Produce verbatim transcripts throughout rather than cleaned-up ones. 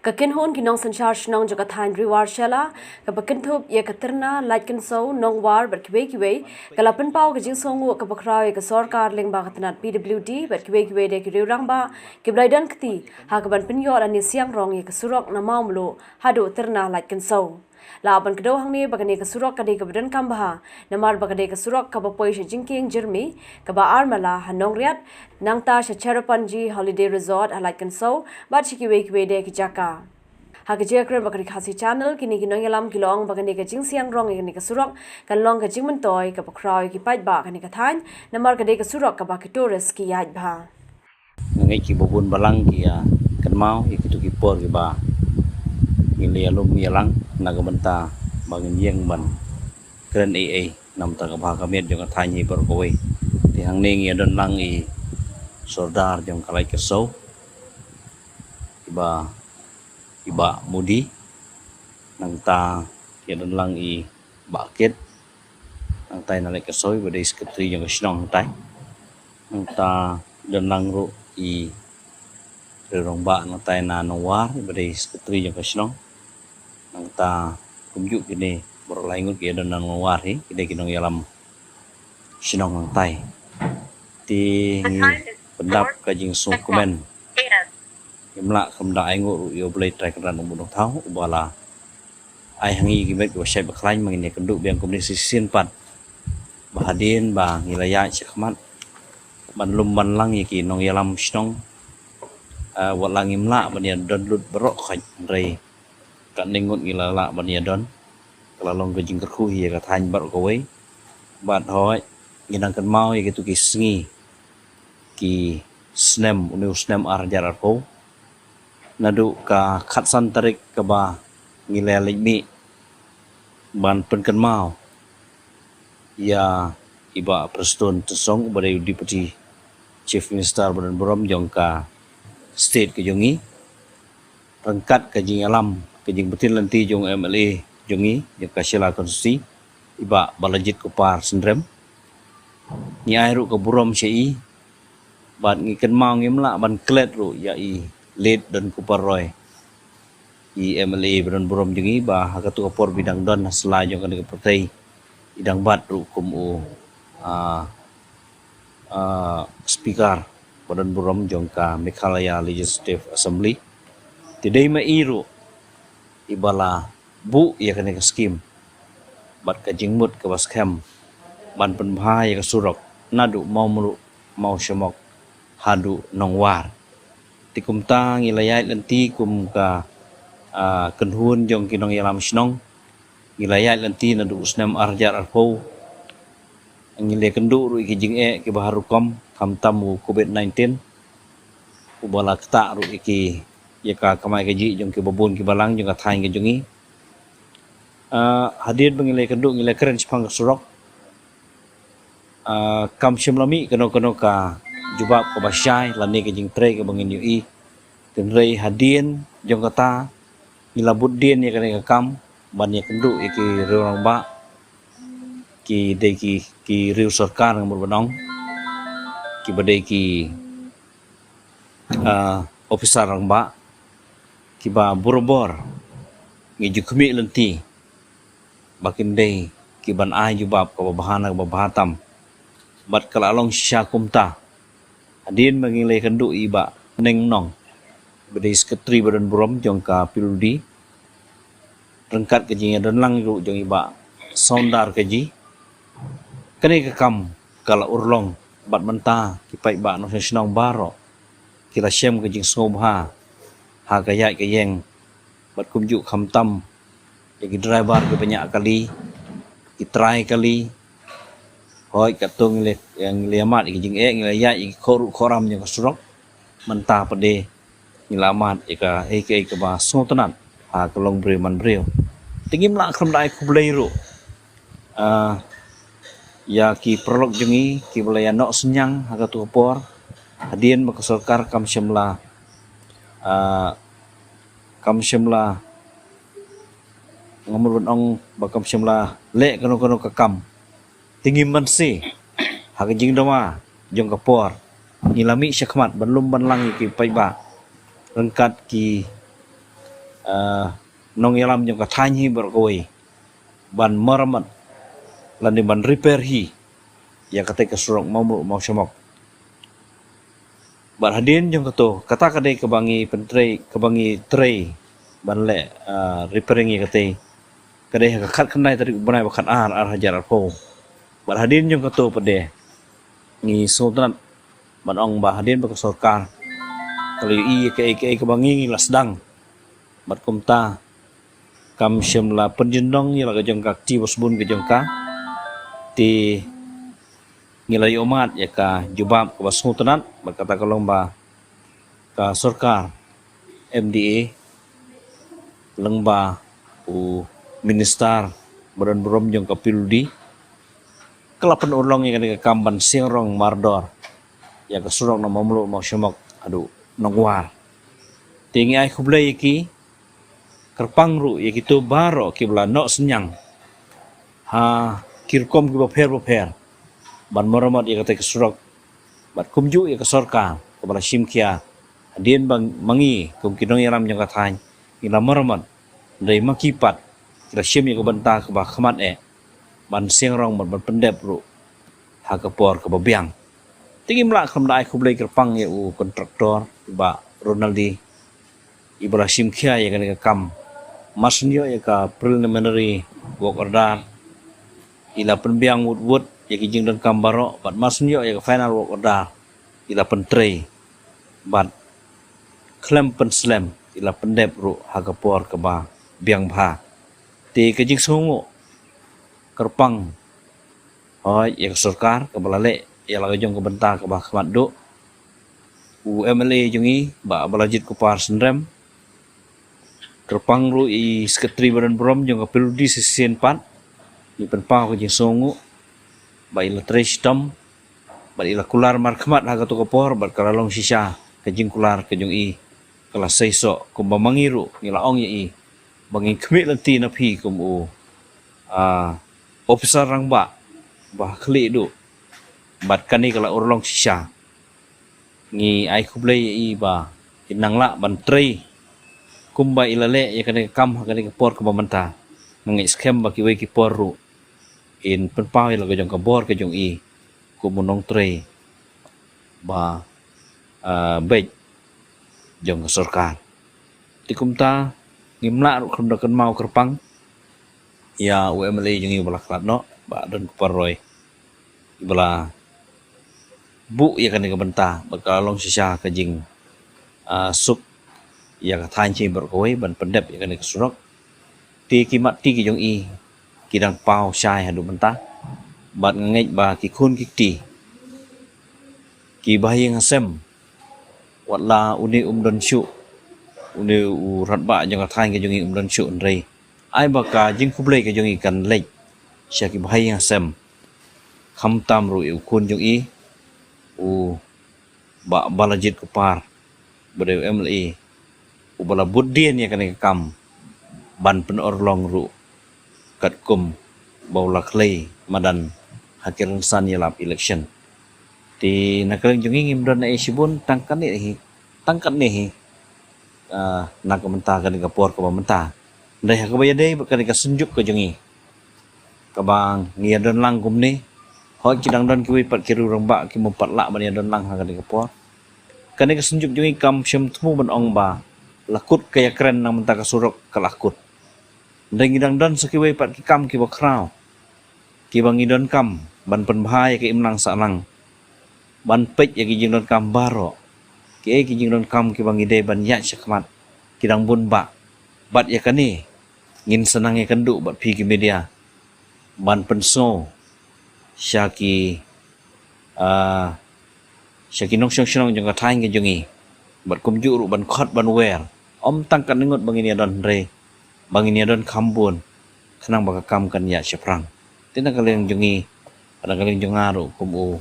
Ka kynhun ki nongsynshar shnong jong ka thaiñ Ri War Shella, kaba kynthup ïa ka Tyrna Lait Kynsew, Nongwar bad kiwei kiwei, ka la pynpaw ka jingsngewnguh kaba khraw ïa ka sorkar lyngba ka tnat P W D bad kiwei kiwei de ki riew rangbah kiba la ïadon kti ha kaban pynïoh lane siang rong ïa ka surok na Mawmluh haduh Tyrna Lait Kynsew. La ban kdew hangne ba kane ka surok ka dei kaba donkam bha, namar ba ka dei ka surok kaba poi sha jingkieng Jyrmi, kaba ar mala ha Nongriat, nangta sha Cherrapunji Holiday Resort ha Lait Kynsew bad sha kiwei kiwei de ki jaka. Ha ka jingïakren bad ka Ri Khasi Channel, kine ki nongïalam ki la ong ba kane ka jingsiang rong ïa kane ka surok kan long ka jingmyntoi kaba khraw ïa ki paidbah kane ka thaiñ, namar ka dei ka surok kaba ki tourist ki ïaid bha. Nga ngeit kiba bun balang ki ïa kynmaw ïa kito ki por kiba ngi la ïalum ïalang na ka bynta ba ngin ïeng ban kren ei ei na ka bynta ka bha ka miat jong ka thaiñ hi baroh kawei. Te hangne ngi ïadon lang i Sordar jong ka Lait Kynsew, i Bah, i Bah Mudi. Nangta ïadon lang i Bah Kit, nangta na Lait Kynsew, i ba dei secretary jong ka shnong hangtai. Nangta don lang ruh i riew rangbah nangta na Nongwar, i ba dei secretary jong ka shnong. Nangta kumjuh kine baroh lai ngut ki ïadon na Nongwar hi, ki dei ki nongïalam shnong hangtai. Te ngi pyndap ka jingsngewkmen. Ngim lah khlem da ai nguh ruh ïa U Blei Trai Kynrad Nongbuh Nongthaw uba la ai ha ngi ki met kiba shait ba khlaiñ, ba ngin ïakynduh biang kumne shisien pat. Ba hadien ba ngi la ïaid shakhmat ban lum ban lang ïa ki nongïalam shnong, ah, wat la ngim lah ban ïadon lut baroh khoit, hynrei katne ngut ngi la lah ban ïadon. Ka la long ka jingkyrkhu hi ïa ka thaiñ baroh kawei. Bad hooid, ngi dang kynmaw ïa kito ki sngi, ki snem, une u snem ar hajar arphew, naduh ka khatsan tarik kaba ngi la leit mih ban pynkynmaw ïa i Bah Prestone Tynsong, uba dei u Deputy Chief Minister ba don burom jong ka state ka jong ngi, ryngkat ka jingïalam, ka jingbtin lynti jong u M L A jong ngi jong ka Shella constituency, i Bah Balajied Kupar Syndrem. Ngi ai ruh ka burom sha i, bad ngi kynmaw ngim lah ban klet ruh ïa i late Don Kupar Roy, i M L A ba don burom jong ngi, ba ha kato ka por ba i dang don ha sla jong kane ka pyrthei, i dang bat ruh kum u, ah, ah, speaker ba don burom jong ka Meghalaya Legislative Assembly. Te dei ma i ruh i ba la buh ïa kane ka skim bad ka jingmut kaba skhem ban pynbha ïa ka surok naduh Mawmluh, Mawshamok haduh Nongwar. Te kumta ngi la ïaid lynti kum ka, ah, kynhun jong ki nongïalam shnong. Ngi la ïaid lynti naduh u snem ar hajar arphew. Ngi la ïakynduh ruh ïa ki jingeh kiba har rukom, khamtam u Covid nineteen, uba la ktah ruh ïa ki, ïa ka kamai kajih jong kiba bun kiba lang jong ka thaiñ ka jong ngi. Ah, hadien ba ngi la ïakynduh, ngi la kren shaphang ka surok, ah, kam shym la mih kano kano ka jubab kaba shai lane ka jingtrei kaba ngin ïohi. Hynrei hadien jong kata, ngi la bud dien ïa kane ka kam ban ïakynduh ïa ki riew rangbah, ki dei ki, ki riew sorkar, nga mut ban ong, kiba dei ki, ah, ophisar rangbah, kiba borabor ngi ju khmih lynti ba kin dei ki ban ai jubab kaba bha na kaba bha tam. Bad ka la long shisha kumta. Hadien ba ngi la ïakynduh ïa i Bah Neng Nong, ba dei secretary ba don burom jong ka P W D, ryngkat ka jingïadon lang ruh jong i Bah Sawndar Kaji, kane ka kam ka la urlong, bad mynta ki paidbah nongshong shnong baroh ki la shem ka jingsngewbha ha ka ïaid ka ïeng, bad kumjuh khamtam ïa ki driver kiba ñiah kali, ki trai kali. Hooid, katto ngi la, ngi la ïa mad ïa ki jingeh, ngi la ïaid ïa ki khohruh khohram jong ka surok. Mynta pat de ngi la mad ïa kaei kaei kaba sngewtynnat ha ka longbriew manbriew. Te ngim lah khlem da ai khublei ruh, ah, ïa ki paralok jong ngi kiba la ïa noh synñiang ha kato ka por. Hadien ba ka sorkar kam shym la, ah, kam shym la, nga mut ban ong ba kam shym la leh kano kano ka kam. Te ngim banse, ha ka jingdawa jong ka por, ngi la mih shakhmat ban lum ban lang ïa ki paidbah ryngkat ki nongïalam jong ka thaiñ hi baroh kawei ban maramat lane ban repair hi ïa katei ka surok Mawmluh Mawshemok. Bad hadien jong kato, kata ka dei kaba ngi pyntrei, kaba ngi trei ban leh repairing ïa katei, ka dei ha ka khatkhyndai tarik u bnai ba khatar, ar hajar arphew. Bad hadien jong kato pat de ngi sngewtynnat ban ong ba hadien ba ka sorkar ka la ïohi ïa kaei kaei kaba ngi la sdang, bad kumta kam shym la pynjyndong ïa la ka jong ka kti ba sbun ka jong ka. Te ngi la ïohmad ïa ka jubab kaba sngewtynnat bad kata ka long ba ka sorkar M D A lyngba u minister ba don burom jong ka P W D ka la pynurlong ïa kane ka kam ban siengrong mardor ïa ka surok na Mawmluh Mawshemok haduh Nongwar. Te ngi ai khublei ïa ki, kyrpang ruh ïa kito baroh kiba la noh synñiang ha ki rukom kiba pher bapher ban maramat ïa katei ka surok, bad kumjuh ïa ka sorkar kaba la shim khia. Hadien ba ma ngi kum ki nongïalam jong ka thaiñ ngi la maramat, hynrei ma ki pat ki la shim ïa ka bynta kaba khmat eh ban siengrong bad ban pyndep ruh ha ka por kaba biang. Te ngim lah khlem da ai khublei kyrpang ïa u kontraktor, i Bah Ronaldi, iba la shim khia ïa kane ka kam. Mar shu ïoh ïa ka preliminary work order, i la pynbiang wut wut ïa ki jingdonkam baroh, bad mar shu ïoh ïa ka final work order, i la pyntrei bad khlem pynslem, i la pyndep ruh ha ka por kaba biang bha. Te ka jingsngewnguh kyrpang hoi ïa ka sorkar kaba la leh ïa la ka jong ka bynta kaba khmat duh. U M L A jong ngi Bah Balajied Kupar Synrem, kyrpang ruh i secretary ba don burom jong ka P W D shisien pat, ngi pynpaw ka jingsngewnguh ba i la trei shitom bad i la kular markhmat ha kato ka por, bad ka la long shisha ka jingkular ka jong i, ka la seisoh kumba ma ngi ruh ngi la ong ïa i ba ngin khmih lynti na phi kum u ophisar rangbah ba khlieh duh, bad kane ka la urlong shisha. Ngi ai khublei ïa i ba in nang lah ban trei kumba i la leh ïa kane ka kam ha kane ka por kaba mynta. Nga ngeit skhem ba kiwei ki por ruh in pynpaw ïa la ka jong ka bor ka jong i kum u nongtrei ba beit jong ka sorkar. Te kumta ngim lah ruh khlem da kynmaw kyrpang ïa u M L A jong ngi ba la khlad noh, Bah Donkupar Roy, iba la buh ïa kane ka bynta bad ka la long shisha ka jingsuk ïa ka thaiñ jong ngi baroh kawei ban pyndep ïa kane ka surok. Te ki mat ti ki jong i ki dang paw shai haduh mynta, bad nga ngeit ba ki khun ki kti kiba ha ïing ha sem, wat la une um don shuh, une u rangbah jong ka thaiñ ka jong i um don shuh, hynrei ai ba ka jingkhublei ka jong i kan leit sha kiba ha ïing ha sem, khamtam ruh ïa u khun jong i, u Bah Balajied Kupar, ba dei u M L A uba la bud dien ïa kane ka kam ban pynurlong ruh katkum ba u la khlei madan ha ki rynsan ïalap election. Te na ka liang jong ngi ngim don ei shibun, tang kane hi, tang kane hi na ka mynta, kane ka por kaba mynta. Hynrei ha kaba ïadei bad kane ka synjuk ka jong ngi kaba ngi ïa don lang kumne, hooid ki dang don kiwei pat ki riew rangbah ki bym pat lah ban ïa don lang ha kane ka por. Kane ka synjuk jong ngi kam shym thmu ban ong ba la kut ka ïakren na ka mynta ka surok, ka la kut. Hynrei ngi dang don sa kiwei pat ki kam kiba khraw kiba ngi donkam ban pynbha ïa ka imlang sahlang, ban peit ïa ki jingdonkam baroh, kiei ki jingdonkam kiba ngi dei ban ïaid shakhmat, ki dang bun bah. Bad ïa kane ngin sa nang ïakynduh bad phi ki media ban pynsngew sha ki sha ki nongshong shnong jong ka thaiñ ka jong ngi, bad kumjuh ruh ban khot ban wer, ym tang katne ngut ba ngin ïa don, hynrei ba ngin ïa don kham bun, khnang ba ka kam kan ïaid shaphrang. Te na ka liang jong ngi, na ka liang jong nga ruh kum u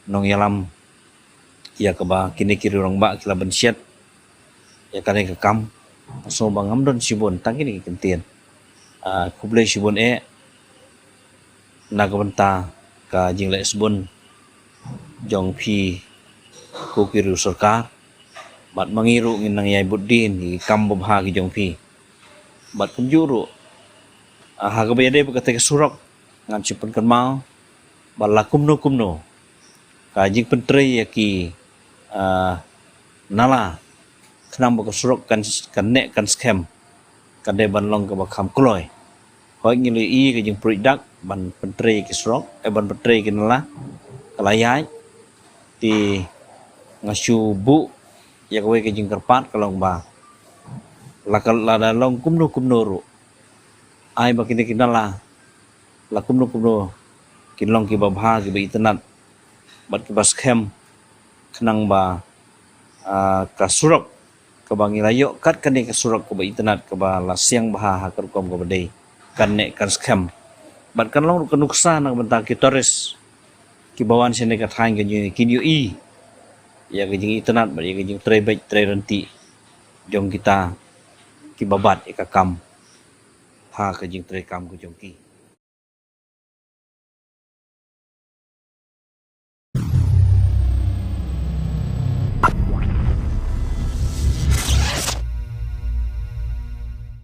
nongïalam ïa kaba kine ki riew rangbah ki la bynshet ïa kane ka kam, nga sngew ba ngam don shibun, tang kine ki kyntien. Khublei shibun eh na ka bynta ka jingleh sbun jong phi ko ki riew sorkar. Bad ma ngi ruh ngin nang ïai bud dien ïa ki kam babha ki jong phi. Bad kumjuh ruh, ah, ha kaba ïadei bad katei ka surok, ngan shu pynkynmaw ba la kumno kumno ka jingpyntrei ïa ki, ah, nala khnang ba ka surok kan, kan neh kan skhem, ka dei ban long kaba kham kloi. Hooid, ngi la ïohi ka jingpruid dak ban pyntrei ki surok, eh, ban pyntrei ki nala, ka la ïaid. Te nga shu buh ïa kawei ka jingkyrpad, ka long ba la ka, lada long kumno kumno ruh, ai ba kine ki nala la kumno kumno kin long kiba bha, kiba itynnad bad kiba skhem, khnang ba, ah, ka surok kaba ngi la ïoh kat kane ka surok kaba itynnad, kaba la siang bha ha ka rukom kaba dei, kan neh kan skhem. Bad kan long ruh ka nuksa na ka bynta ki tourist kiba wan shane ka thaiñ, ka jing, kin ïohi ïa ka jingitynnad bad ïa ka jingtrei beit trei ryntih jong kita kiba bat ïa ka kam ha ka jingtrei kam ka jong ki.